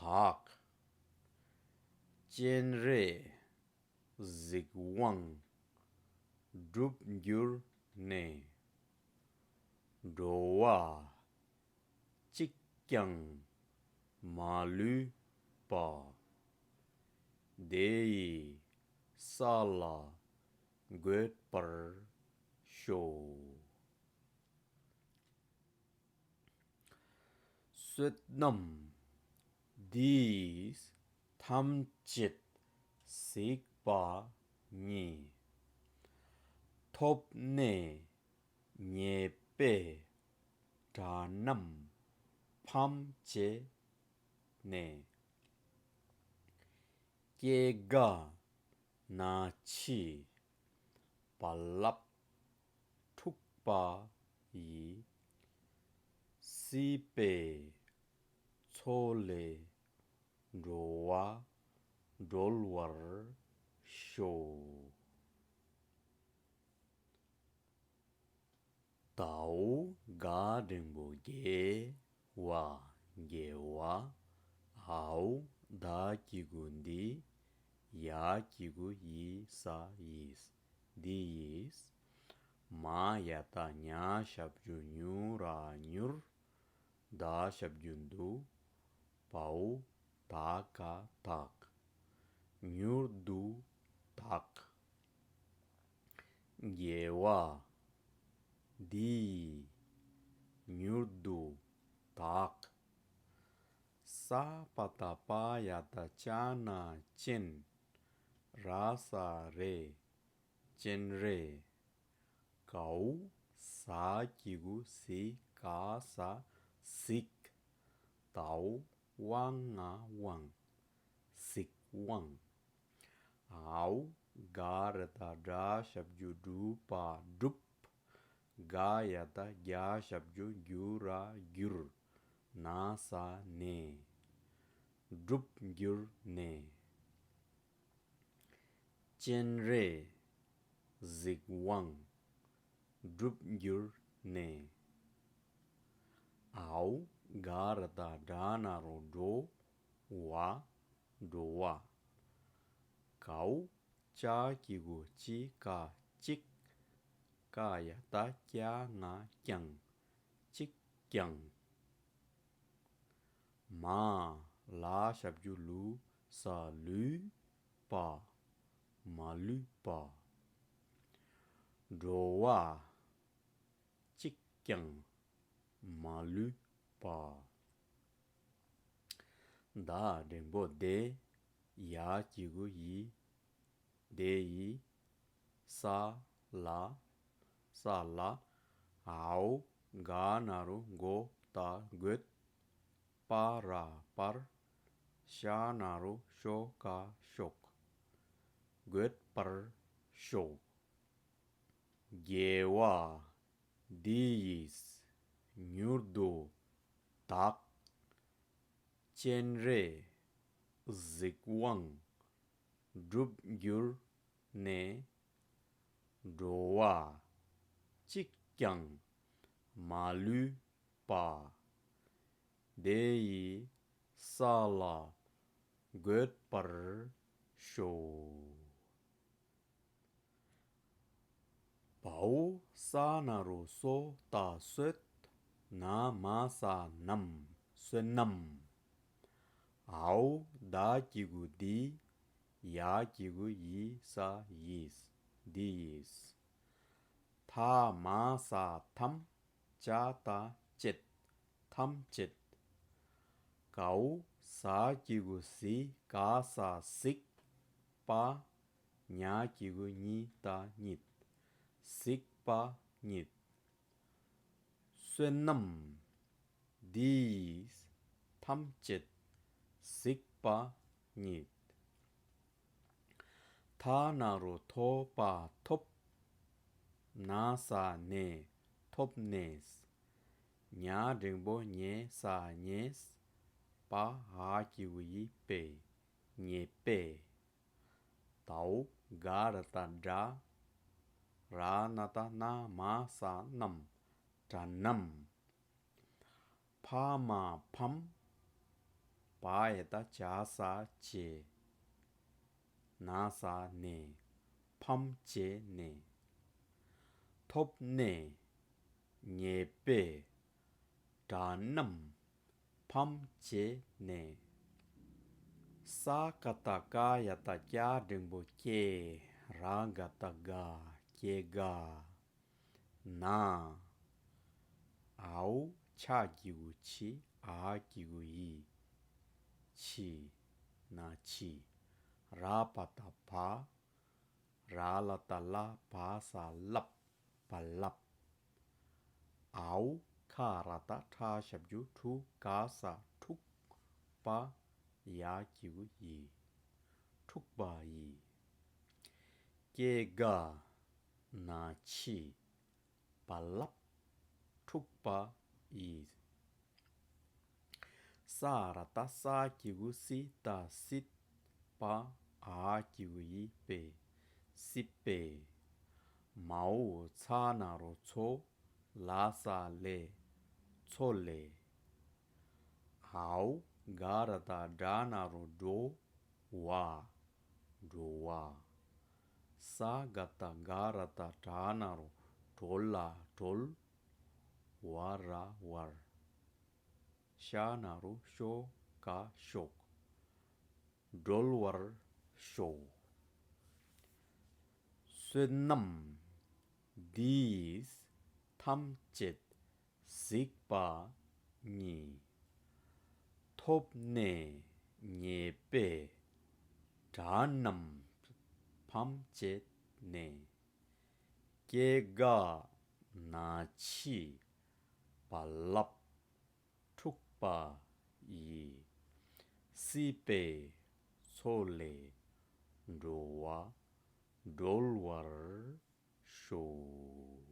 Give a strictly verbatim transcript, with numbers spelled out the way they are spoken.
དག། སྤྱན་རས་གཟིགས་དབང་འགྲུབ་གྱུར་ནས། འགྲོ་བ་གཅིག་ཀྱང་མ་ལུས་པ། དེ་ཡི་ས་ལ་འགོད་པར་ཤོག། བསོད་ནམས་འདི་ཡིས་ཐམས་ཅད་གཟིགས་པ་ཉིད། ཐོབ་ནས་ཉེས་པའི་དགྲ་རྣམས་ཕམ་བྱས་ནས། སྐྱེ་རྒ་ན་འཆིའི་རྦ་རླབས་འཁྲུགས་པ་ཡི། སྲིད་པའི་མཚོ་ལས་འགྲོ་བ་སྒྲོལ་བར་ཤོག། དའོ་ག་འགྲེང་བུ་དགེ་བ་དགེ་བ། འའོ་ད་གི་གུ་འདི། ཡ་གི་གུ་ཡི་ས་ཡིས། འདི་ཡིས། མ་ཡ་བཏགས་མྱ་ཞབས་ཀྱུ་མྱུ་ར་མྱུར། ད་ཞབས་ཀྱུ་དུ། བའོ་ད་ག་དག། མྱུར་དུ་དག། དགེ་བ་འདི་ཡིས་མྱུར་དུ་དག། ས་པ་བཏགས་སྤ་ཡ་བཏགས་སྤྱ་ན་སྤྱན། ར་ས་རེ། སྤྱན་རས། གའོ་ཟ་གི་གུ་ཟི་ག་ས་གཟིགས། དའོ་ཝ་ང་དབང་། གཟིགས་དབང་། འའོ་ག་ར་བཏགས་གྲ་ཞབས་ཀྱུ་གྲུ་པ་སྒྲུབ། ག་ཡ་བཏགས་གྱ་ཞབས་ཀྱུ་གྱུ་ར་གྱུར། ན་ས་ནས། འགྲུབ་གྱུར་ནས། སྤྱན་རས་གཟིགས་དབང་འགྲུབ་གྱུར་ནས། འའོ་ག་ར་བཏགས་གྲ་ན་རོ་གྲོ། བ། འགྲོ་བ། གའོ་ཅ་གི་གུ་ཅི་ཀ་གཅིག། ཀ་ཡ་བཏགས་ཀྱ་ང་ཀྱང་། གཅིག་ཀྱང་། མ་ལ་ཞབས་ཀྱུ་ལུ་ས་ལུས་པ། མ་ལུས་པ། འགྲོ་བ་གཅིག་ཀྱང་མ་ལུས་པ། ད་འགྲེང་བུ་དེ། ཡ་གི་གུ་ཡི། དེ་ཡི། ས་ལ། ས་ལ། འའོ་ག་ན་རོ་འགོ་ད་འགོད། པ་ར་པར། ཤ་ན་རོ་ཤོ་ཀ་ཤོག། འགོད་པར་ཤོག། དགེ་བ་འདི་ཡིས་མྱུར་དུ་དག། སྤྱན་རས་གཟིགས་དབང་འགྲུབ་གྱུར་ནས། འགྲོ་བ་གཅིག་ཀྱང་མ་ལུས་པ། དེ་ཡི་ས་ལ་འགོད་པར་ཤོག། བའོ་ས་ན་རོ་སོ་ད་སོད། ན་མ་ས་ནམ། བསོད་ནམས། འའོ་ད་གི་གུ་འདི། ཡ་གི་གུ་ཡི་ས་ཡིས། འདི་ཡིས། ཐ་མ་ས་ཐམ། ཅ་ད་བཅད། ཐམས་ཅད། གའོ་ཟ་གི་གུ་ཟི་ག་ས་གཟིགས། པ། ཉ་གི་གུ་ཉི་ད་ཉིད། གཟིགས་པ་ཉིད། བསོད་ནམས་འདི་ཡིས་ཐམས་ཅད་གཟིགས་པ་ཉིད། ཐ་ན་རོ་ཐོ་པ་ཐོབ། ན་ས་ནས་ཐོབ་ནས། ཉ་འགྲེང་བུ་ཉེ་ས་ཉེས། པ་འ་གི་གུ་ཡི་པས། ཉེས་པས། དའོ་ག་ར་བཏགས་གྲ། ར་ན་བཏགས་རྣ་མ་ས་རྣམས། དགྲ་རྣམས། ཕ་མ་ཕམ། བ་ཡ་བཏགས་བྱ་ས་བྱས། ན་ས་ནས། ཕམ་བྱས་ནས། ཐོབ་ནས། ཉེས་པས། དགྲ་རྣམས། ཕམ་བྱས་ནས། ས་ག་བཏགས་སྐ་ཡ་བཏགས་སྐྱ་འགྲེང་བུ་སྐྱེ། ར་ག་བཏགས་སྒ། སྐྱེ་དགའ། ན། འའོ་ཆ་གི་གུ་ཆི། འ་གི་གུ་འི། ཆི། ན་ཆི། ར་བ་བཏགས་བ། ར་ལ་བཏགས་རླ། བ་ས་རླབས། བ་རླབས། འའོ་ཁ་ར་བཏགས་ཁྲ་ཞབས་ཀྱུ་ཁྲུ། ག་ས་འཁྲུག། པ་ཡ་གི་གུ་ཡི། འཁྲུག་པ་ཡི། སྐྱེ་དགའ། ན་འཆི། བ་རླབས། འཁྲུག་པ་ཡི། ས་ར་བཏགས་ས་གི་གུ་སི། ཏ་སྲིད། པ་འ་གི་གུ་འི། པའི། སྲིད་པའི། མའོ་ཚ་ན་རོ་མཚོ། ལ་ས་ལས། མཚོ་ལས། འའོ་ག་ར་བཏགས་གྲ་ན་རོ་གྲོ། བ། འགྲོ་བ། ས་ག་བཏགས་སྒ་ར་བཏགས་སྒྲ་ན་རོ་སྒྲོ་ལ་སྒྲོལ། བ་ར་བར། ཤ་ན་རོ་ཤོ་ག་ཤོག་སྒྲོལ་བར་ཤོག་བསོད་ནམས་འདི་ཡིས་ཐམས་ཅད་གཟིགས་པ་ཉིད། ཐོབ་ནས་ཉེས་པའི་དགྲ་རྣམས་ཕམ་བྱས་ནས། སྐྱེ་རྒ་ན་འཆི་བ་རླབས་འཁྲུགས་པ་ཡི། སྲིད་པའི་མཚོ་ལས་འགྲོ་བ་སྒྲོལ་བར་ཤོག